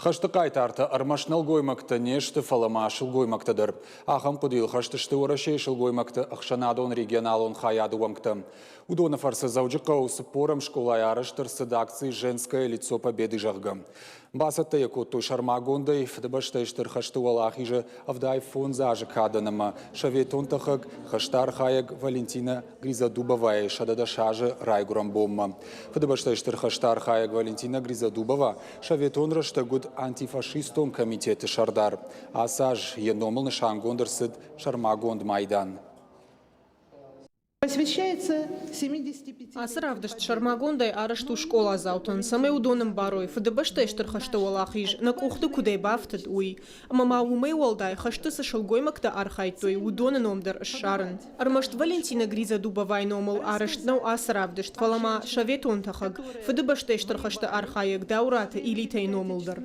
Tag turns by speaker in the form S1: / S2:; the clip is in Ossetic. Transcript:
S1: Хӕсты хъайтартӕ ӕрмӕст нӕлгоймӕгтӕ не сты, фӕлӕ ма сылгоймӕгтӕ дӕр. Ахӕм хъуыдыйыл хӕст сты Уӕрӕсейы сылгоймӕгты ӕхсӕнадон регионалон хайады уӕнгтӕ. Уыдоны фӕрцы Дзӕуджыхъӕуы цыппорӕм скъолайы арӕзт ӕрцыд акци «Женское лицо Победы», зӕгъгӕ. Бацӕттӕ йӕ кодтой сӕрмагондӕй Фыдыбӕстӕйы Стыр хӕсты Уӕлахизы 75 азы кадӕн ӕмӕ советон тӕхӕг, хӕсты архайӕг Валентина Гризодубовайы 110 азы райгуырӕн бонмӕ. Фыдыбӕстӕйы Стыр хӕсты архайӕг Валентина Гризодубова Советон рӕстӕг уыд антифашистон комитеты сӕрдар. Ацы аз йӕ номыл нысангонд ӕрцыд сӕрмагонд майдан.
S2: Ацы равдыст сӕрмагондӕй арӕзт у скъоладзаутӕн, цӕмӕй уыдон ӕмбарой, Фыдыбӕстӕйы Стыр хӕсты уӕлахиз нӕ къухты куыдӕй бафтыд, уый. Ӕмӕ ма уымӕй уӕлдай хӕсты цы сылгоймӕгтӕ архайдтой, уыдоны ном дӕр ссарын. Ӕрмӕст Валентина Гризодубовайы номыл арӕзт нӕу ацы равдыст, фӕлӕ ма советон тӕхӕг, Фыдыбӕстӕйы Стыр хӕсты архайӕг Дауыраты Илитӕйы номыл дӕр.